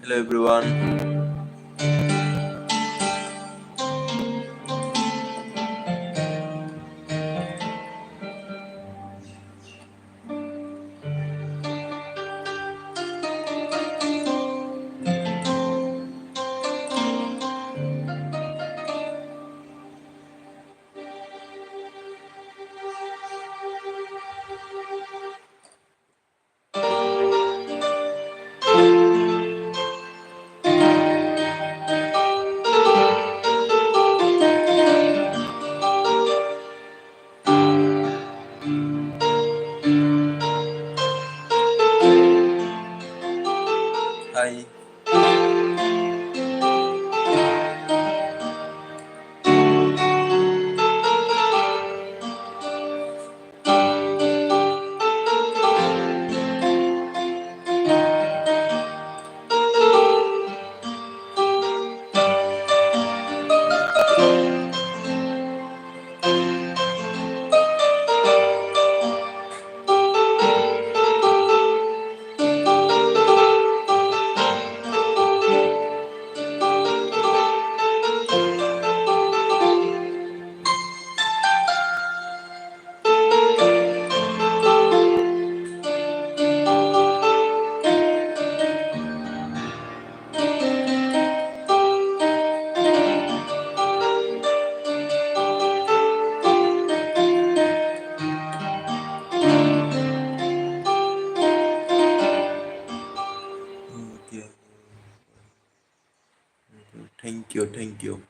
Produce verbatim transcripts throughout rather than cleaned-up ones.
Hello everyone. Hi. Thank you, thank you.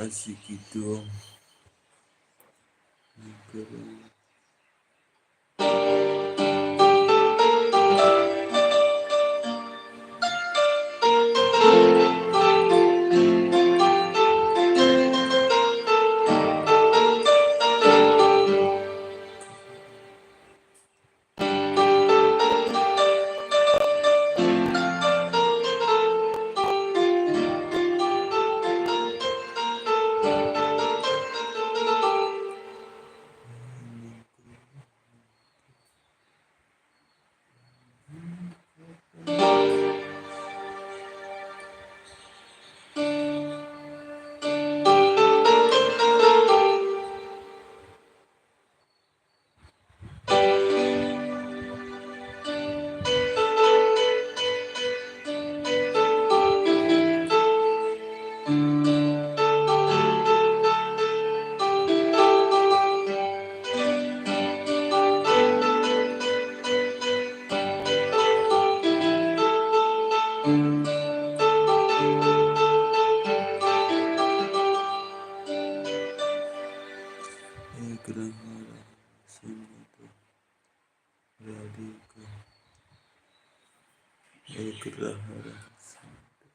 Asikito. Ek raha raha sanato radhe ka, ek raha raha sanato.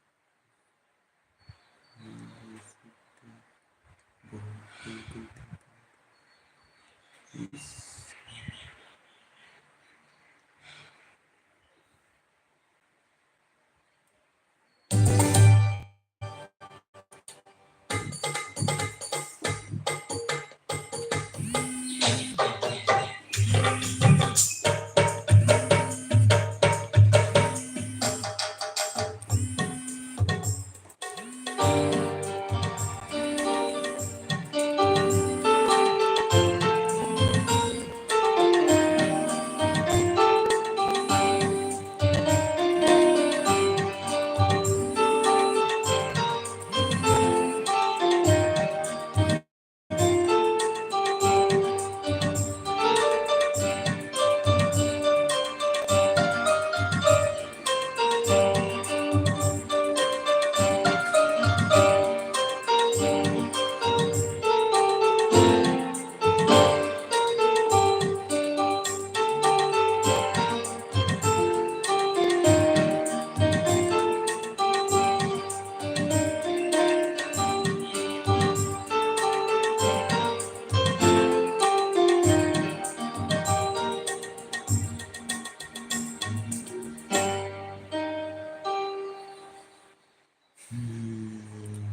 Hmm.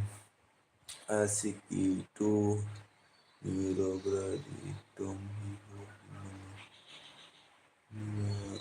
Asiki tu nirogradi tom hiho nima nima.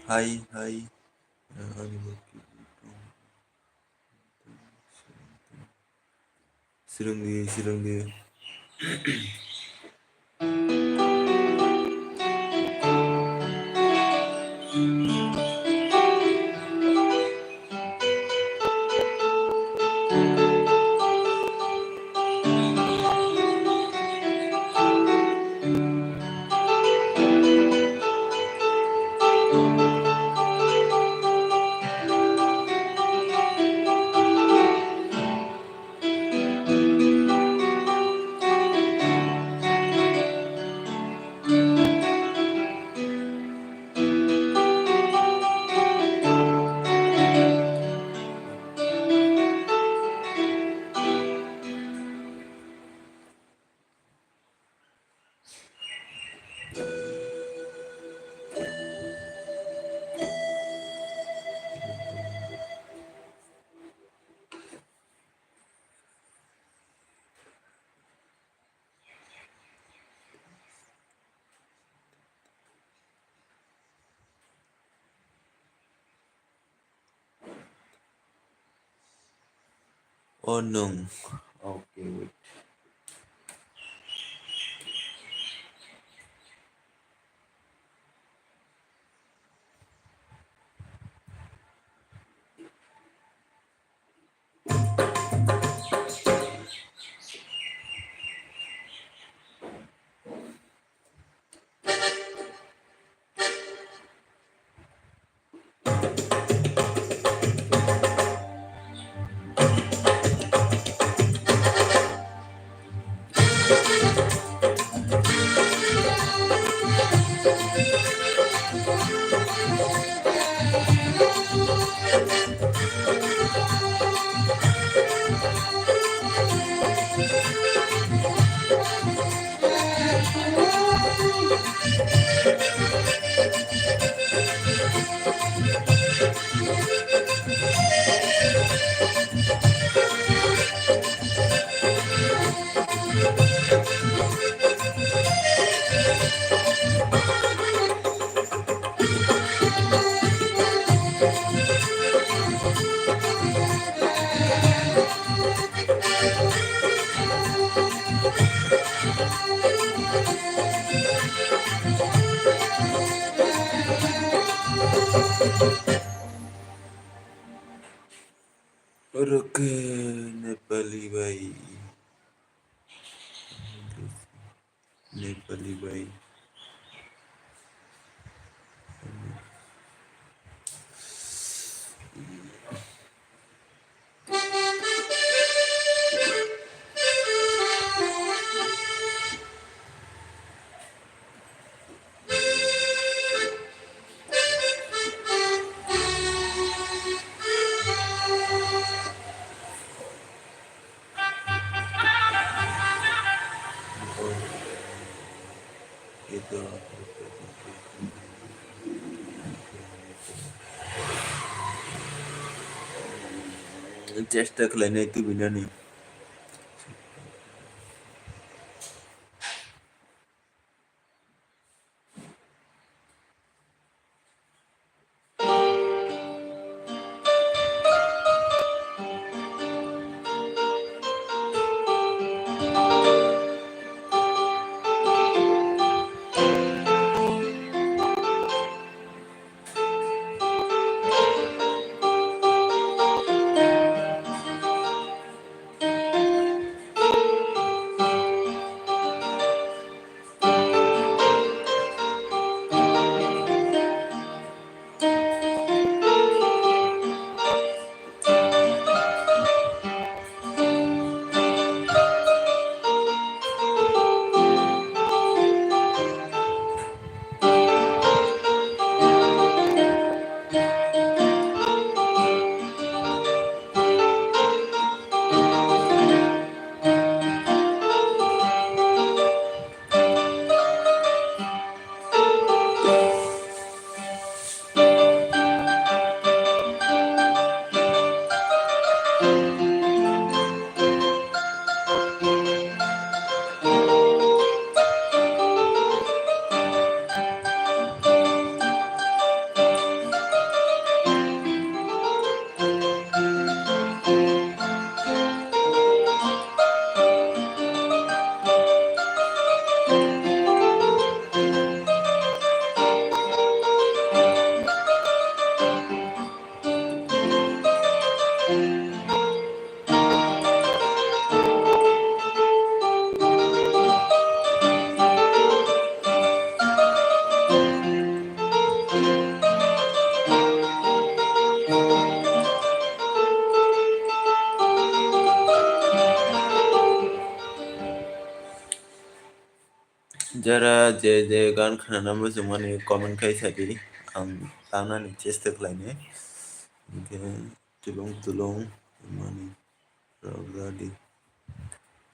Hai, hai. Ani bwkha. Swrwngdi, swrwngdi. O nwng. Okay, wait. Oro khe Nepali bai. Nepali bai. Chesta khlainai tubinani. Jara je je gan khnana muchungmani comment khai sadi, ang tangnani chesta khlainai. Hwnkhe tulung tulung mani rok radi.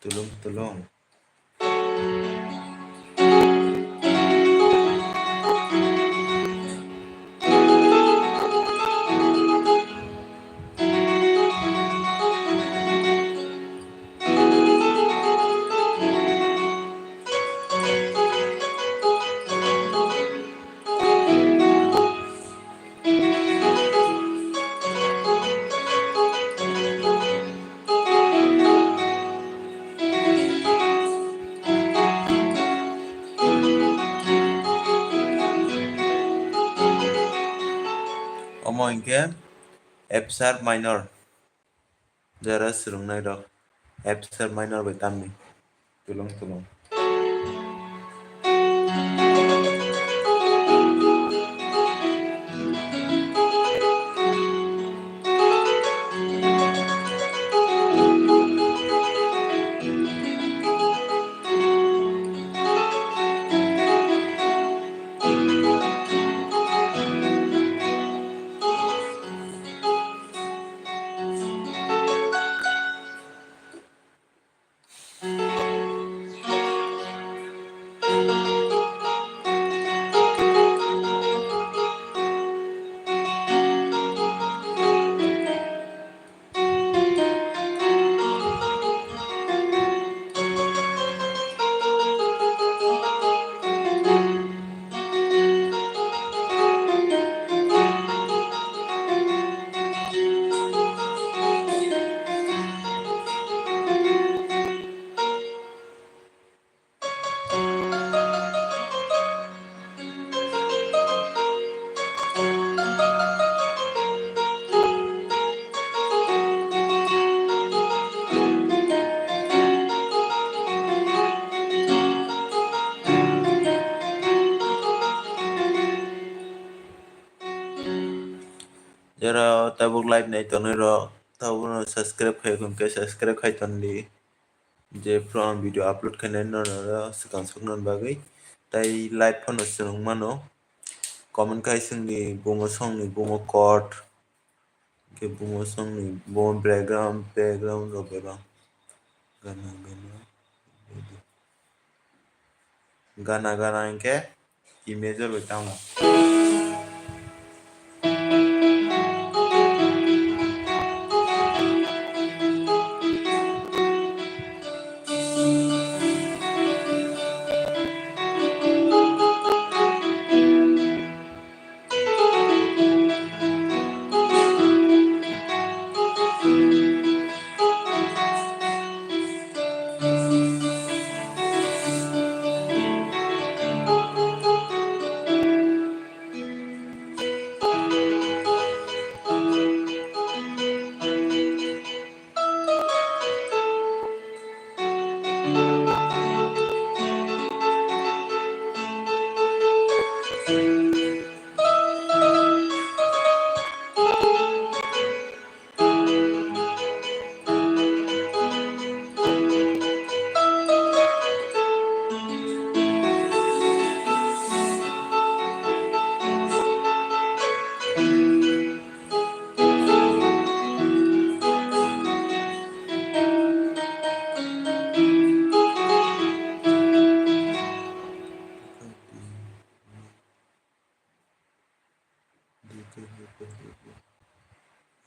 Tulung tulung. Omo hinkhe F sharp minor. Jara swrwngnairok F sharp minor bai tamni tulung tulung. Jara tabuk live nai tonwi rok, tabukno subscribe khai khun khe subscribe khai tondi. Je phuru ang video upload khainai nono swkang soknani bagwi. Tai live phano swrwng mano. Comment khai swngdi bumo songni bumo chord. Khe bumo songni bumo background, background rok bebak. Gana gana. Gana gana hinkhe image bai tamo.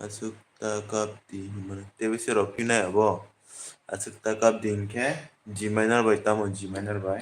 Aswk ta kap di hinmani. Tei bisi rok phinai abo. Aswk ta kap di hinkhe G minor bai tamo G minor bai.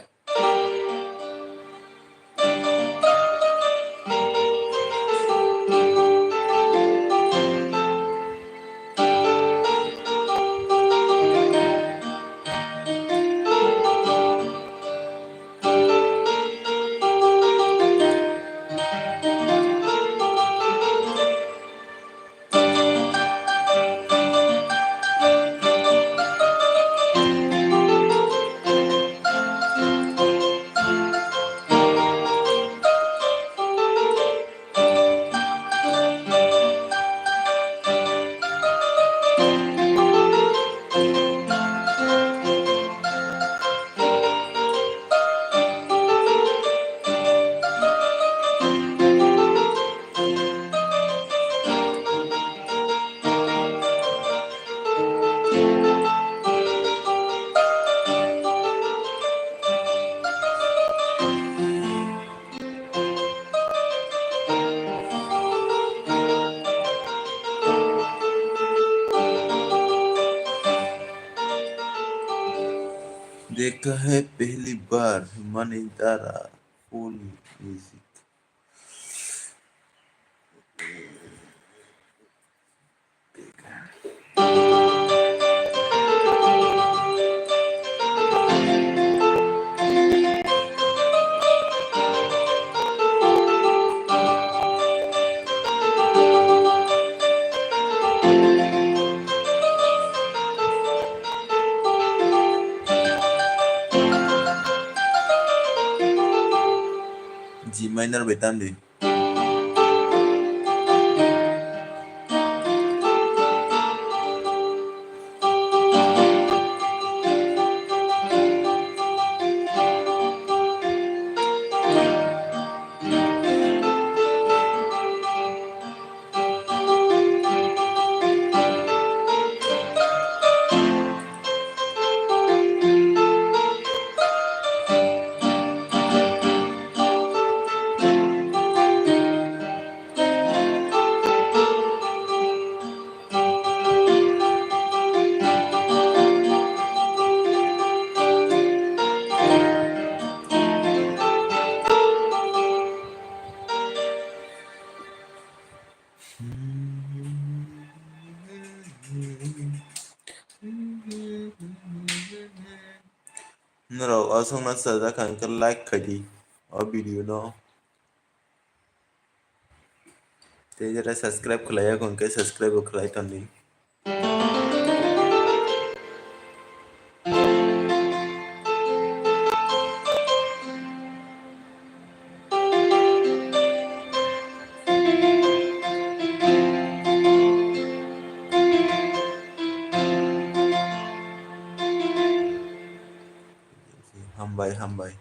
देखा है पहली बार मनी Dara full music। G minor bai tam di. Norok o songno chajak kha hwnkhe like khaidi o video no. Tei jera subscribe khlaiya hwnkhe subscribe bo khlai tongdi. Hambai, hambai.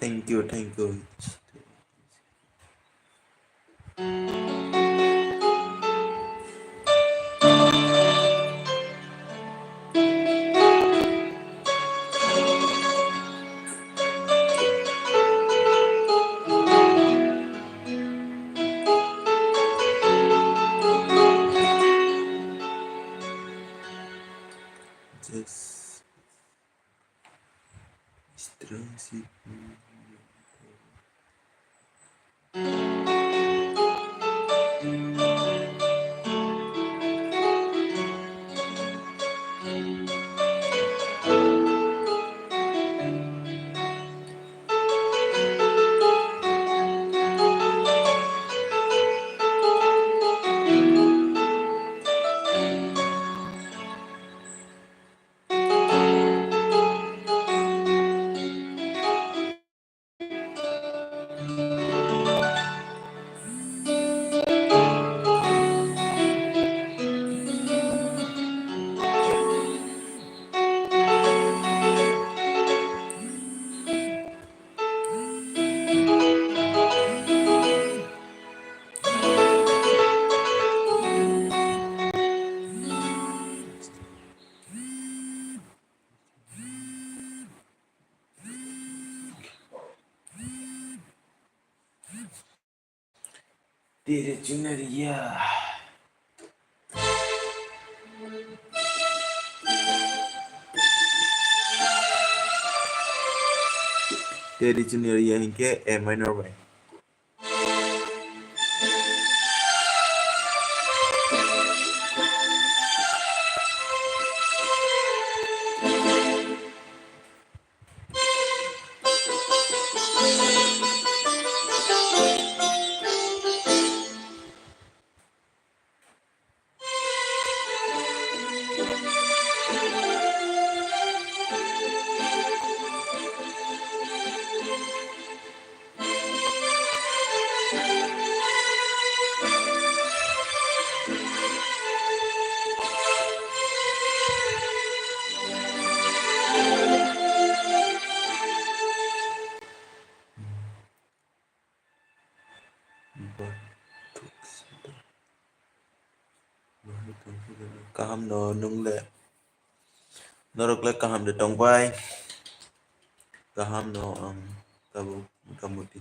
Thank you, thank you. Just strong signal. Tere chunariya. Tere chunariya hinkhe A minor bai. Hamno nung le? Norok le kaham de tong bai? Kaham no ang tabuk motamuti.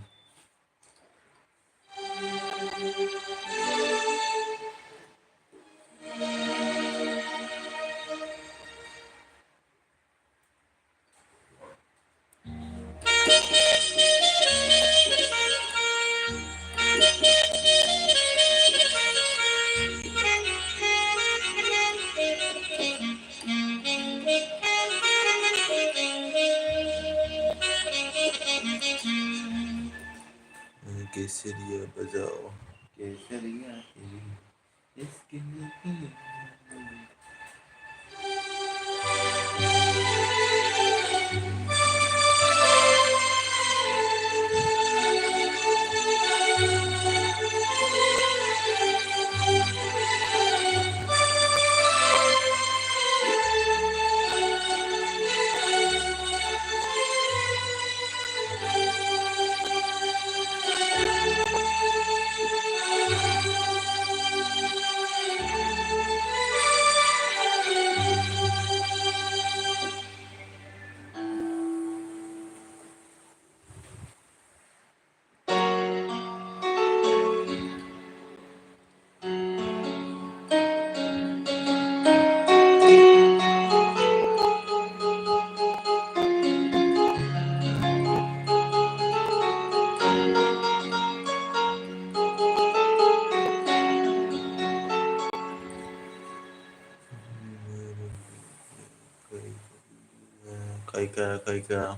Keseria bajao. Keseria, keseria. Kaika, kaika.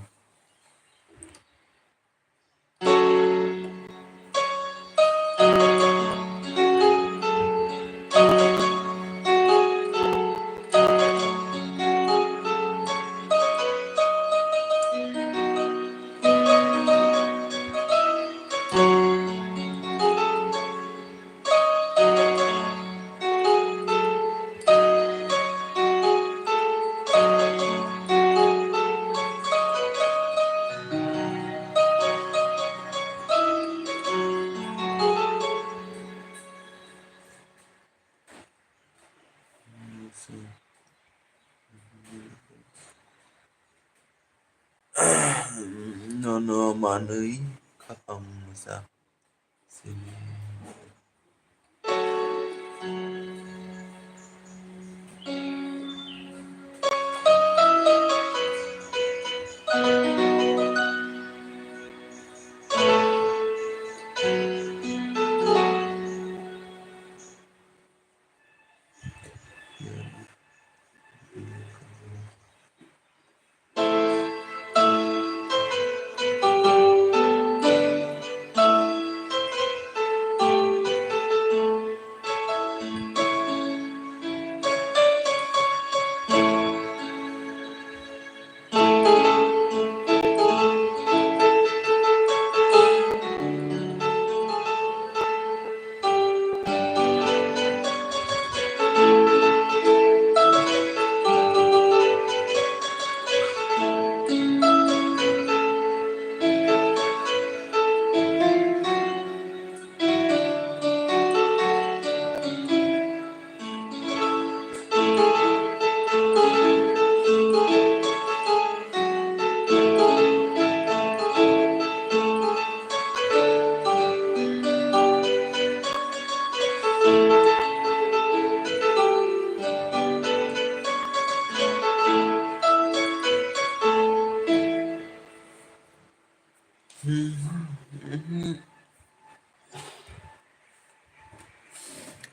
Nono manwi khapang mwsa simi.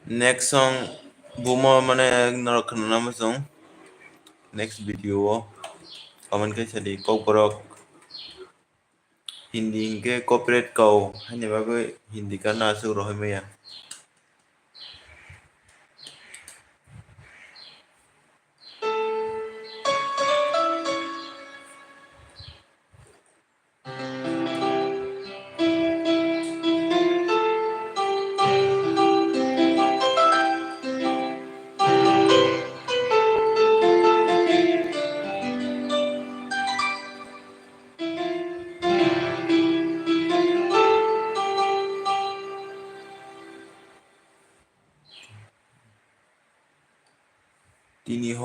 Next song bumo mane norok khwnana muchung next video o comment khe sadi kokborok Hindi hinkhe copyright kao haini bagwi Hindi gana aswk rohormaya.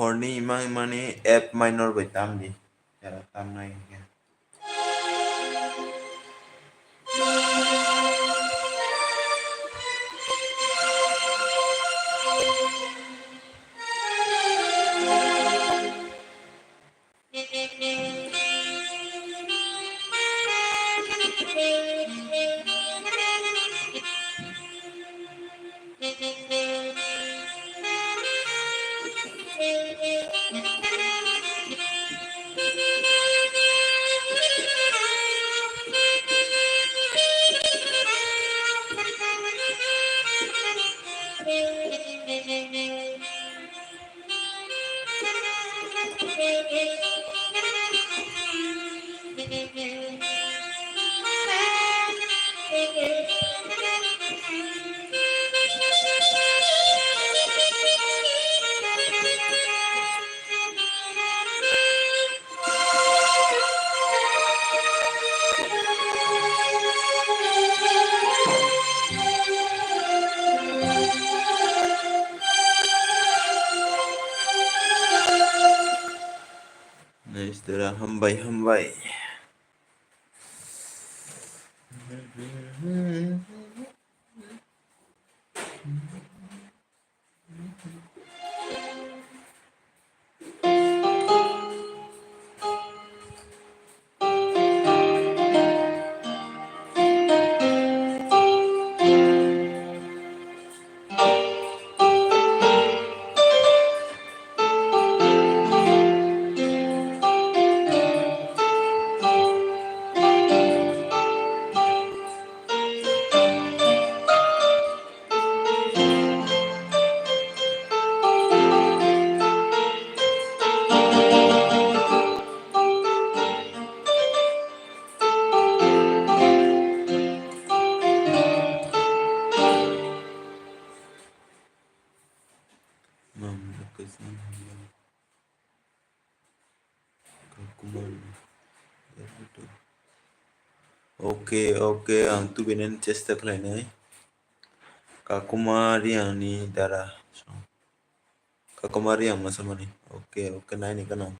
Horni imang imani F minor bai tamdi. Jara tamnai hwnkhe. Nice, dara, hambai, hambai. Oke, oke, ang tubinani chesta khlainai. Kakuma Riangni dara. Kakuma Riang masa mani. Oke, oke, naini gana.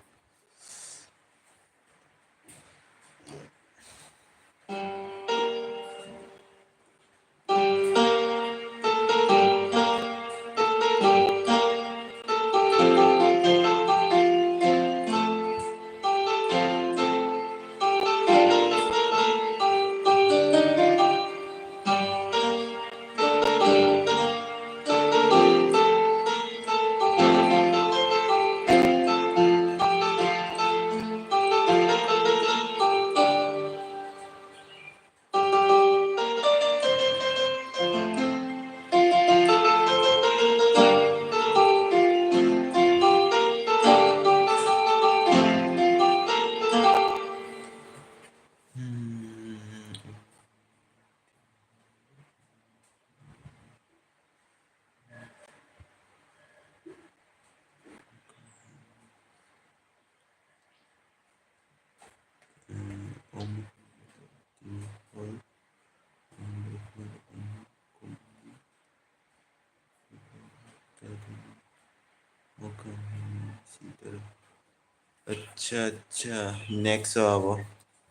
Acha, acha. Next o abo.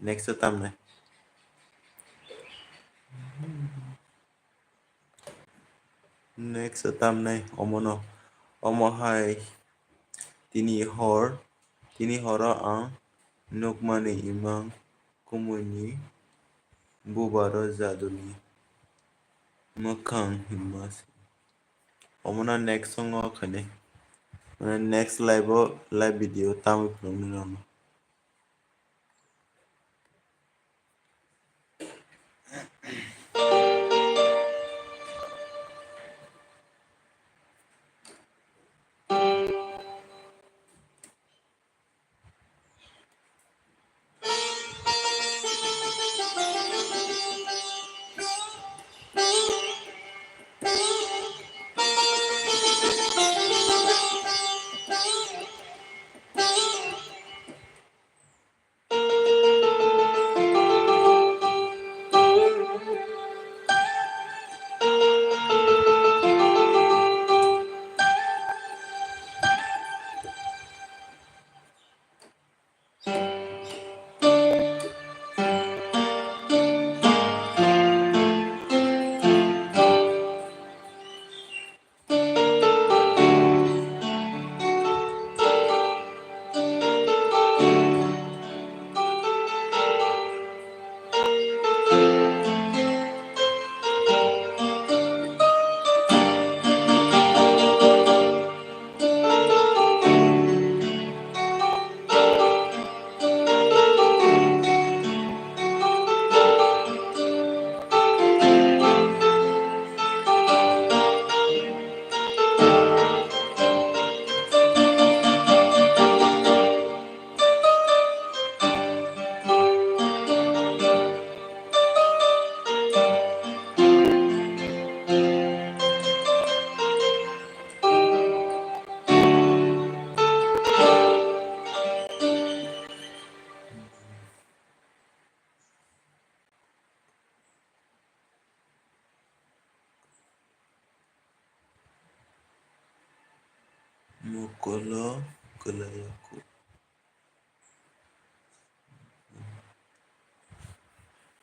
Next o tamne. Next o tamne. Omono. Omo hai. Tini hor. Tini horo ang nukmani imang kumuini bubaro jaduni mwkhang himma se. Omono next song o khainai. Mane next live o, live video tamo phunuknai rokno. kolo kwlaiya kho.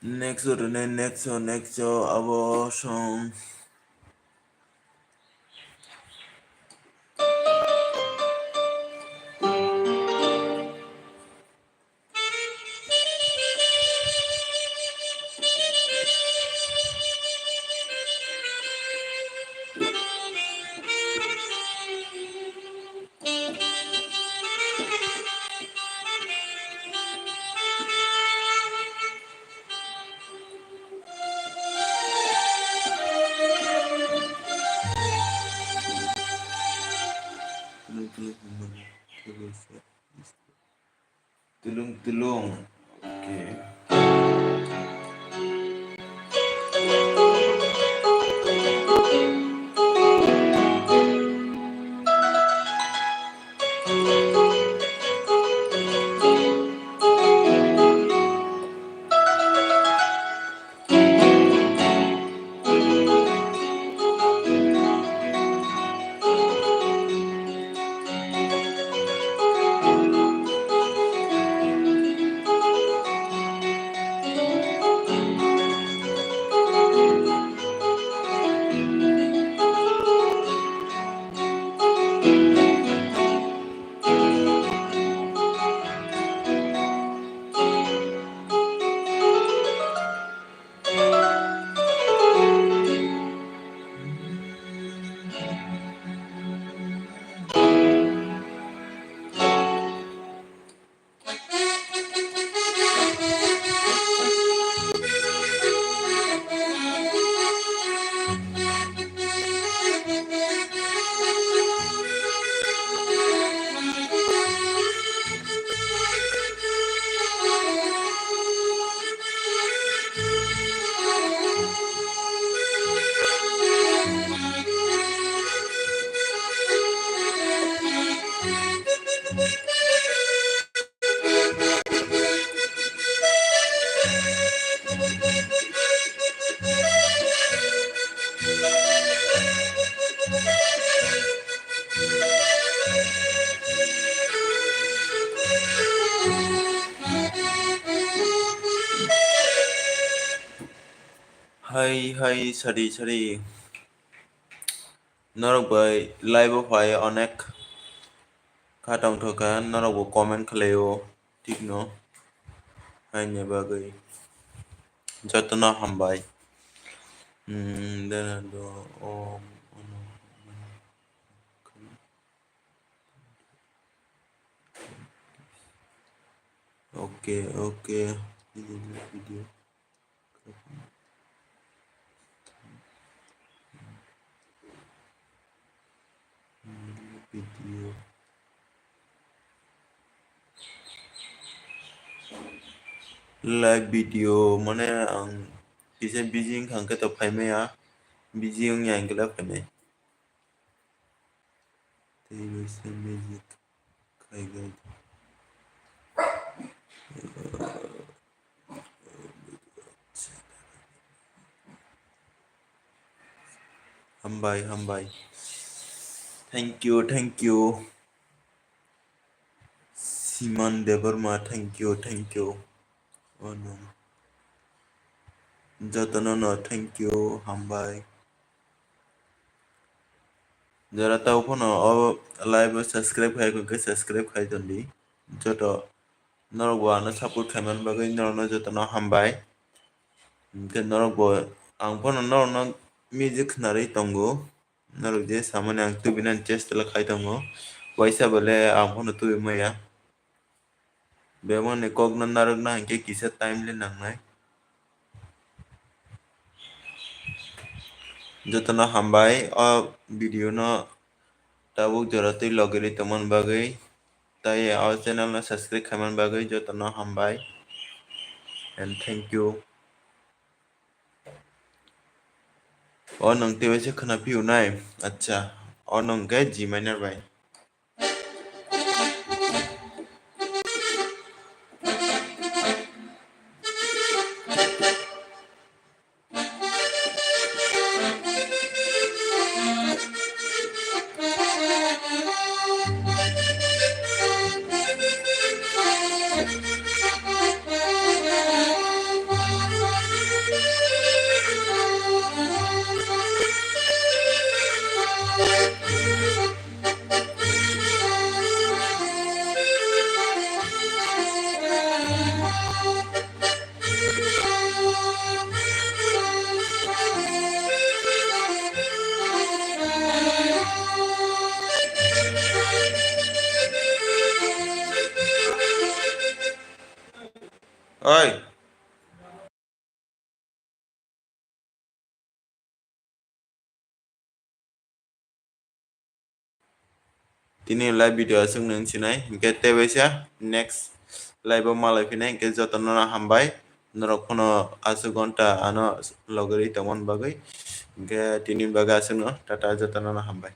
Next o rwne, next o, next o, abo song. Tulung tulung. Okay. Hai, hai, sari, sari. Norok bai live o phai onek kha tongthokha, norok bo comment khlaio, thikno. Haini bagwi jotono hambai. Hmm, dena do, o, o, no. Okay, okay. Video. Video. Live video mane ang kisa busy wngkha hwnkhe to phaimaya, busy wngya hwnkhe le phainai. Tei waisa magic khaigwi. Hambai, hambai. Thank you, thank you. Siman Debbarma, thank you, thank you. Oh no. Jotono no, thank you, hambai. Jora tao phano o live o subscribe khai khe subscribe khai tondi. Joto norok bo ano support khaimani bagwi norokno jotono hambai. Hwnkhe norok bo ang phano norokno music khwnarwi tongo. Norok je samani ang tubinani chesta le khai tongo. Waisa bole ang phano tubi maya. Bebakni kokno narwkna hinkhe kisa time le nangnai. Jotono hambai o video no tabuk jora twi logirwi tongmani bagwi tei o channel no subscribe khaimani bagwi jotono hambai and thank you. O nwng tei waisa khwna phiyunai? Acha, o nwng khe G minor bai. Oi. Tini live video aswk nung sinai, hinkhe tei waisa next live o malai phinai, hinkhe jotono no hambai, norok phano aswk gonta ano logori tongmani bagwi, hinkhe tini bagwi aswk no tata, jotono no hambai.